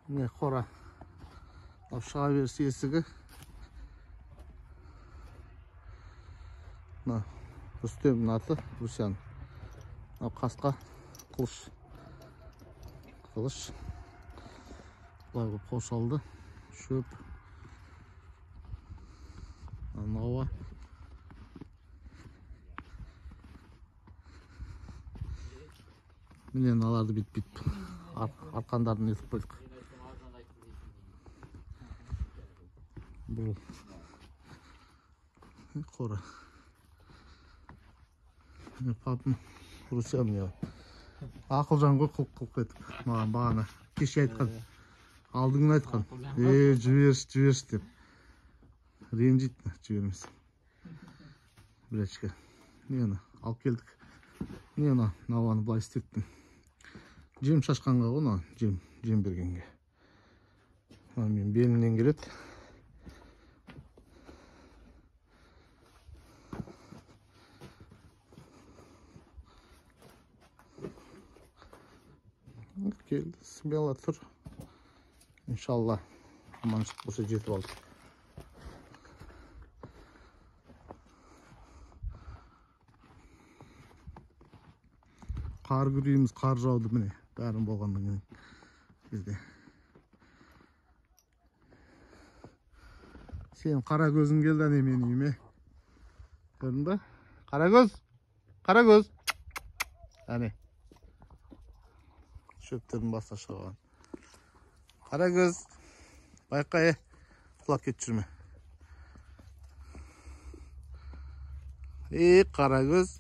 Міне қора. Мынау шыға беріс есігі. Мына Рүстемнің аты, Русян. Мынау қасқа қылыш. Қылыш. Былай қылып қоршалды. Шөп. Науа. Міне мыналарды бүйтіп арқандарын нетіп қойдық. Бұл қора. Міне папам Руся міне. Ақылжан ғой қылқ етіп маған бағана кеше айтқан, алдыңғы айтқан. Жіберші, жіберші деп. Ренжиді, жібермес. Білечке. Міне алып келдік. Міне мына науаны былай істеттім. Жем шашқанға ғой мына, жем бергенге. Мына мен белімнен келеді. Келді, смело тұр. Иншалла, аманшылық болса жетіп алдық. Қар күрейміз, қар жауды міне, бәрін болғаннан кейін бізде. Сен қара көзің келді әне менің үйіме. Көрдің бе? Қара көз, қара көз. Әне. Шөптердің басына шығған. Қара көз, байқа, құлап кетіп жүрме. Қара көз.